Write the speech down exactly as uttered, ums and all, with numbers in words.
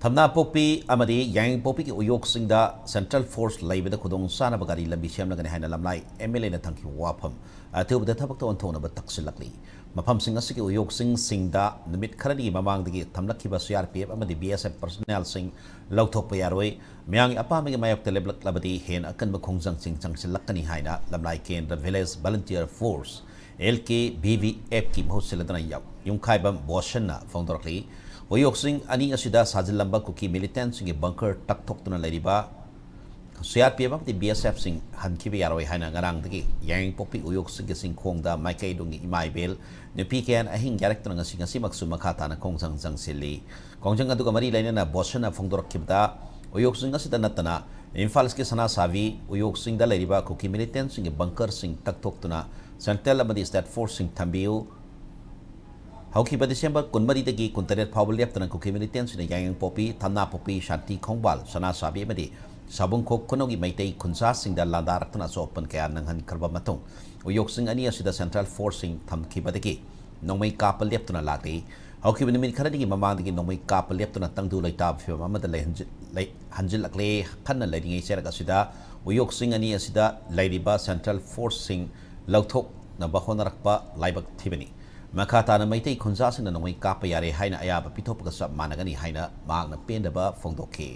ꯊꯝꯅꯥꯄꯣꯛꯄꯤ ꯑꯃꯗꯤ ꯌꯥꯏꯉꯪꯄꯣꯛꯄꯤꯒꯤ ꯎꯌꯣꯛꯁꯤꯡꯗ central force ꯂꯩꯕꯗ ꯈꯨꯗꯣꯡ ꯆꯥꯅꯕ ꯒꯥꯔꯤ ꯂꯝꯕꯤ ꯁꯦꯝꯂꯒꯅꯤ ꯍꯥꯏꯅ ꯂꯝꯂꯥꯏ ꯑꯦꯝ ꯑꯦꯜ ꯑꯦꯅ ꯊꯝꯈꯤꯕ ꯋꯥꯐꯝ ꯑꯊꯨꯕꯗ ꯊꯕꯛꯇ ꯑꯣꯟꯊꯣꯛꯅꯕ ꯇꯛꯁꯤꯜꯂꯛꯂꯤ꯫ ꯃꯐꯝꯁꯤꯡ ꯑꯁꯤꯒꯤ ꯎꯌꯣꯛꯁꯤꯡꯁꯤꯡꯗ ꯅꯨꯃꯤꯠ ꯈꯔꯅꯤꯒꯤ ꯃꯃꯥꯡꯗꯒꯤ ꯊꯝꯂꯛꯈꯤꯕ ꯁꯤ ꯑꯥꯔ ꯄꯤ ꯑꯦꯐ ꯑꯃꯗꯤ ꯕꯤ ꯑꯦꯁ ꯑꯦꯐ ꯄꯔꯁꯅꯦꯜꯁꯤꯡ ꯂꯧꯊꯣꯛꯄ ꯌꯥꯔꯣꯏ꯫ ꯃꯤꯌꯥꯝꯒꯤ ꯑꯄꯥꯝꯕꯒꯤ ꯃꯥꯌꯣꯛꯇ ꯂꯦꯞꯂꯛꯂꯕꯗꯤ ꯍꯦꯟꯅ ꯑꯀꯟꯕ ꯈꯣꯡꯖꯪꯁꯤꯡ ꯆꯪꯁꯤꯜꯂꯛꯀꯅꯤ ꯍꯥꯏꯅ ꯂꯝꯂꯥꯏ ꯀꯦꯟꯗ꯭ꯔ ꯚꯤꯂꯦꯖ ꯚꯂꯟꯇꯤꯌꯔ ꯐꯣꯔꯁ, ꯑꯦꯜ ꯀꯦ ꯚꯤ ꯚꯤ ꯑꯦꯐꯀꯤ ꯃꯍꯨꯠ ꯁꯤꯜꯂꯗꯨꯅ ꯌꯥꯎ-, ꯌꯨꯝꯈꯥꯏꯕꯝ ꯕꯣꯁꯟꯅ ꯐꯣꯡꯗꯣꯔꯛꯂꯤ꯫ ꯎꯌꯣꯛꯁꯤꯡ ꯑꯅꯤ ꯑꯁꯤꯗ ꯁꯥꯖꯤꯜꯂꯝꯕ ꯀꯨꯀꯤ ꯃꯤꯂꯤꯇꯦꯟꯁꯤꯡꯒꯤ ꯕꯪꯀꯔ ꯇꯛꯊꯣꯛꯇꯨꯅ ꯂꯩꯔꯤꯕ ꯁꯤ ꯑꯥꯔ ꯄꯤ ꯑꯦꯐ ꯑꯃꯗꯤ ꯕꯤ ꯑꯦꯁ ꯑꯦꯐꯁꯤꯡ ꯍꯟꯈꯤꯕ ꯌꯥꯔꯣꯏ ꯍꯥꯏꯅ ꯉꯔꯥꯡꯗꯒꯤ ꯌꯥꯏꯉꯪꯄꯣꯛꯄꯤ ꯎꯌꯣꯛꯁꯤꯡꯒꯤ ꯆꯤꯡꯈꯣꯡꯗ ꯃꯥꯏꯀꯩꯔꯣꯝꯒꯤ ꯏꯃꯥ ꯏꯕꯦꯜ ꯅꯨꯄꯤ ꯀꯌꯥꯅ ꯑꯍꯤꯡ ꯌꯥꯔꯛꯇꯨꯅ ꯉꯁꯤ, ꯉꯁꯤꯃꯛꯁꯨ ꯃꯈꯥ ꯇꯥꯅ ꯈꯣꯡꯖꯪ ꯆꯪꯁꯤꯜꯂꯤ꯫ ꯈꯣꯡꯖꯪ ꯑꯗꯨꯒ ꯃꯔꯤ ꯂꯩꯅꯅ ꯕꯣꯁꯟꯅ ꯐꯣꯡꯗꯣꯔꯛꯈꯤꯕꯗ, ꯎꯌꯣꯛꯁꯤꯡ ꯑꯁꯤꯗ ꯅꯠꯇꯅ ꯏꯝꯐꯥꯜ ꯏꯁꯀꯤ ꯁꯅꯥꯁꯥꯕꯤ ꯎꯌꯣꯛꯁꯤꯡꯗ ꯂꯩꯔꯤꯕ ꯀꯨꯀꯤ ꯃꯤꯂꯤꯇꯦꯟꯁꯤꯡꯒꯤ ꯕꯪꯀꯔꯁꯤꯡ ꯇꯛꯊꯣꯛꯇꯨꯅ ꯁꯦꯟꯇ꯭ꯔꯦꯜ ꯑꯃꯗꯤ ꯁ꯭ꯇꯦꯠ ꯐꯣꯔꯁꯁꯤꯡ ꯊꯝꯕꯤꯌꯨ꯫ ꯍꯧꯈꯤꯕ ꯗꯤꯁꯦꯝꯕꯔ ꯀꯨꯟꯃꯔꯤꯗꯒꯤ ꯀꯨꯟꯇꯔꯦꯠ ꯐꯥꯎꯕ ꯂꯦꯞꯇꯅ ꯀꯨꯀꯤ ꯃꯤꯂꯤꯇꯦꯟꯁꯤꯡꯅ ꯌꯥꯏꯉꯪꯄꯣꯛꯄꯤ, ꯊꯝꯅꯥꯄꯣꯛꯄꯤ, ꯁꯥꯟꯇꯤ ꯈꯣꯡꯕꯥꯜ, ꯁꯅꯥꯁꯥꯕꯤ ꯑꯃꯗꯤ ꯁꯥꯕꯨꯡꯈꯣꯛ ꯈꯨꯅꯧꯒꯤ ꯃꯩꯇꯩ ꯈꯨꯟꯖꯥꯁꯤꯡꯗ ꯂꯥꯟꯗꯥꯔꯛꯇꯨꯅ ꯑꯁꯣꯛ ꯑꯄꯟ ꯀꯌꯥ ꯅꯪꯍꯟꯈ꯭ꯔꯕ ꯃꯇꯨꯡ, ꯎꯌꯣꯛꯁꯤꯡ ꯑꯅꯤ ꯑꯁꯤꯗ ꯁꯦꯟꯇ꯭ꯔꯦꯜ ꯐꯣꯔꯁꯁꯤꯡ ꯊꯝꯈꯤꯕꯗꯒꯤ ꯅꯣꯡꯃꯩ ꯀꯥꯞꯄ ꯂꯦꯞꯇꯨꯅ ꯂꯥꯛꯂꯤ꯫ ꯍꯧꯈꯤꯕ ꯅꯨꯃꯤꯠ ꯈꯔꯅꯤꯒꯤ ꯃꯃꯥꯡꯗꯒꯤ ꯅꯣꯡꯃꯩ ꯀꯥꯞꯄ ꯂꯦꯞꯇꯨꯅ ꯇꯪꯗꯨ ꯂꯩꯇꯥꯕ ꯐꯤꯕꯝ ꯑꯃꯗ ꯂꯩꯍꯟꯖꯤ-, ꯂꯩ-, ꯍꯟꯖꯤꯜꯂꯛꯂꯦ꯫ ꯀꯟꯅ ꯂꯩꯔꯤꯉꯩ ꯆꯩꯔꯛ ꯑꯁꯤꯗ ꯎꯌꯣꯛꯁꯤꯡ ꯑꯅꯤ ꯑꯁꯤꯗ ꯂꯩꯔꯤꯕ ꯁꯦꯟꯇ꯭ꯔꯦꯜ ꯐꯣꯔꯁꯁꯤꯡ ꯂꯧꯊꯣꯛꯅꯕ ꯍꯣꯠꯅꯔꯛꯄ ꯂꯥꯏꯕꯛ ꯊꯤꯕꯅꯤ꯫ ꯃꯈꯥ ꯇꯥꯅ ꯃꯩꯇꯩ ꯈꯨꯟꯖꯥꯁꯤꯡꯅ ꯅꯣꯡꯃꯩ ꯀꯥꯞꯄ ꯌꯥꯔꯦ ꯍꯥꯏꯅ ꯑꯌꯥꯕ ꯄꯤꯊꯣꯛꯄꯒ ꯆꯞ ꯃꯥꯟꯅꯒꯅꯤ ꯍꯥꯏꯅ ꯃꯍꯥꯛꯅ ꯄꯦꯟꯗꯕ ꯐꯣꯡꯗꯣꯛꯈꯤ꯫